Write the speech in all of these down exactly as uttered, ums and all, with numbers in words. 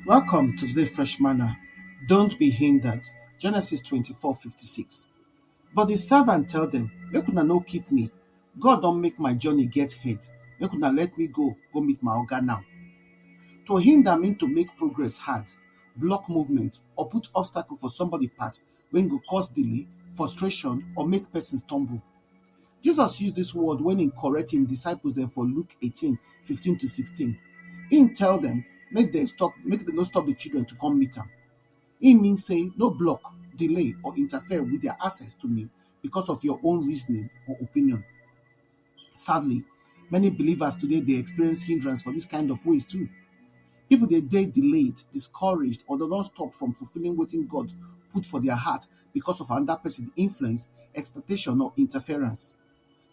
Welcome to today's Fresh Manna. Don't be hindered. Genesis twenty-four fifty-six. But the servant tell them, "Make una no keep me. God don make my journey get head. Make una let me go, go meet my oga now." To hinder mean to make progress hard, block movement, or put obstacle for somebody path wey go cause delay, frustration, or make person stumble. Jesus use this word when he correct him disciples dem for Luke eighteen fifteen to sixteen. He tell them make dem stop, make dem no stop the children to come meet am. He mean say no block, delay, or interfere with their access to me because of your own reasoning or opinion. Sadly, many believers today dey experience hindrance for this kind of ways too. People dey dey delayed, discouraged, or dem don stop from fulfilling wetin God put for their heart because of another person influence, expectation, or interference.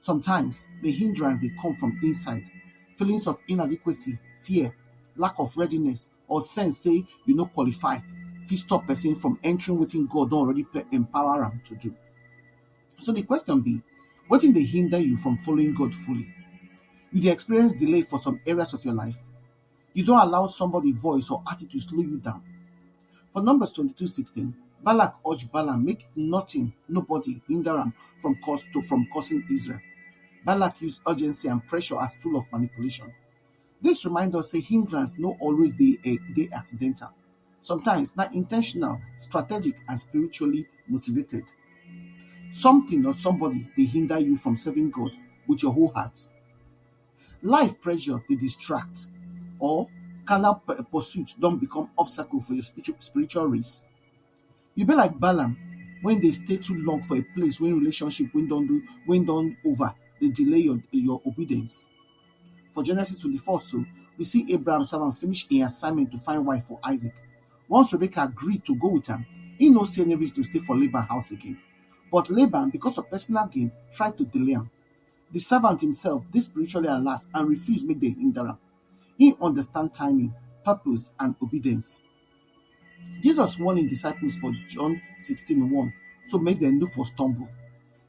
Sometimes, the hindrance dey come from inside. Feelings of inadequacy, fear, lack of readiness, or sense say you no qualify fit stop person from entering wetin God don already pe- empower am to do. So the question be, wetin dey hinder you from following God fully? You dey experience delay for some areas of your life? You don allow somebody voice or attitude slow you down? For Numbers twenty-two sixteen, Balak urge Balaam make nothing, nobody hinder am from cause to from cursing Israel. Balak use urgency and pressure as tool of manipulation. This remind us say hindrance no always dey eh, dey accidental. Sometimes na intentional, strategic, and spiritually motivated. Something or somebody dey hinder you from serving God with your whole heart. Life pressure dey distract, or carnal p- pursuit don become obstacle for your spiritual, spiritual race. You be like Balaam when dey stay too long for a place when relationship wey don do wey don over dey delay your your obedience. For Genesis twenty-four so, we see Abraham servant finish im assignment to find wife for Isaac. Once Rebecca agreed to go with am, he no see any reason to stay for Laban house again. But Laban, because of personal gain, tried to delay am. The servant himself dey spiritually alert and refuse make dem hinder am. He understand timing, purpose, and obedience. Jesus warn him disciples for John sixteen one, so make dem no for stumble.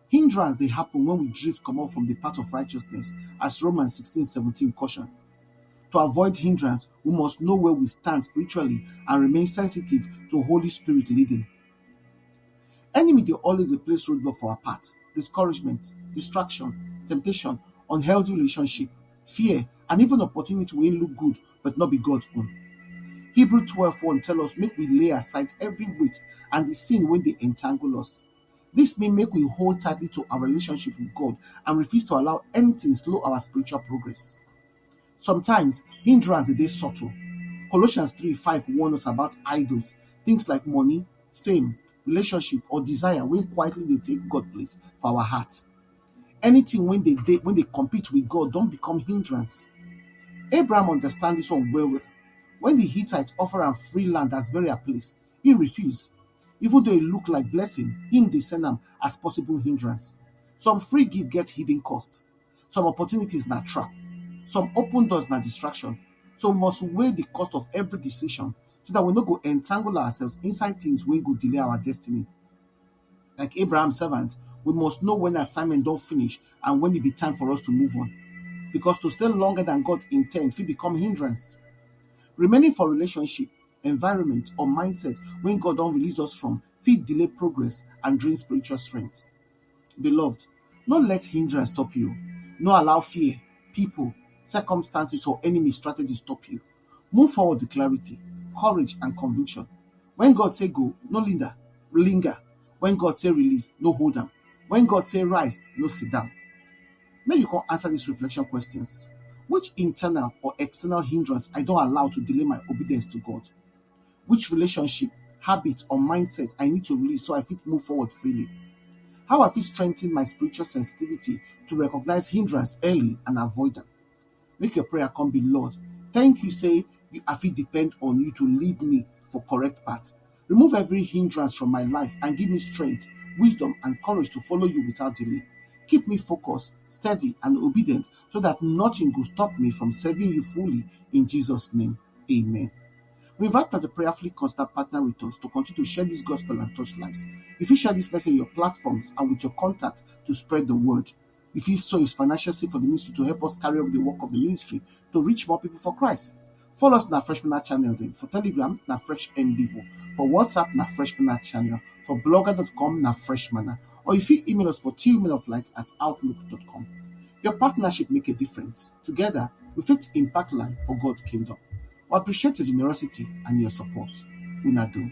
Hindrance dey happen when we drift comot from the path of righteousness, as Romans sixteen seventeen caution. To avoid hindrance, we must know where we stand spiritually and remain sensitive to Holy Spirit leading. Enemy dey always dey place roadblock for our path. Discouragement, distraction, temptation, unhealthy relationship, fear, and even opportunity wey look good but no be God own. Hebrew twelve one tell us make we lay aside every weight and the sin wey dey entangle us. This mean make we hold tightly to our relationship with God and refuse to allow anything slow our spiritual progress. Sometimes, hindrance dey subtle. Colossians three five warn us about idols, things like money, fame, relationship, or desire wey quietly dey take God place for our heart. Anything wey dey dey wey dey compete with God don become hindrance. Abraham understand this one well well. When the Hittite offer am free land as burial place, he refuse. Even though e look like blessing, him dey send am as possible hindrance. Some free gift get hidden cost. Some opportunities na trap. Some open doors na distraction. So we must weigh the cost of every decision so that we no go entangle ourselves inside things wey go delay our destiny. Like Abraham servant, we must know when assignment don finish and when e be time for us to move on. Because to stay longer than God intend fit become hindrance. Remaining for relationship, environment, or mindset wey God don release us from fit delay progress and drain spiritual strength. Beloved, no let hindrance stop you. No allow fear, people, circumstances, or enemy strategy stop you. Move forward with clarity, courage, and conviction. When God say go, no linger, linger. When God say release, no hold am. When God say rise, no sit down. Make you come answer these reflection questions. Which internal or external hindrance I don allow to delay my obedience to God? Which relationship, habit, or mindset I need to release so I fit move forward freely? How I fit strengthen my spiritual sensitivity to recognize hindrance early and avoid them? Make your prayer come be, Lord, thank you say you I fit depend on you to lead me for correct path. Remove every hindrance from my life and give me strength, wisdom, and courage to follow you without delay. Keep me focused, steady, and obedient so that nothing will stop me from serving you fully in Jesus' name. Amen. We invite that the prayerfully constant partner with us to continue to share this gospel and touch lives. If you share this message on your platforms and with your contact to spread the word, if you sow his financial seed for the ministry to help us carry out the work of the ministry to reach more people for Christ. Follow us na Freshman Channel dem. For Telegram na Fresh M D four. For WhatsApp na Freshman Channel. For blogger dot com na Freshman. Or you fit email us for two men of light at outlook dot com. Your partnership make a difference. Together, we fit impact life for God's kingdom. We appreciate your generosity and your support. Una do.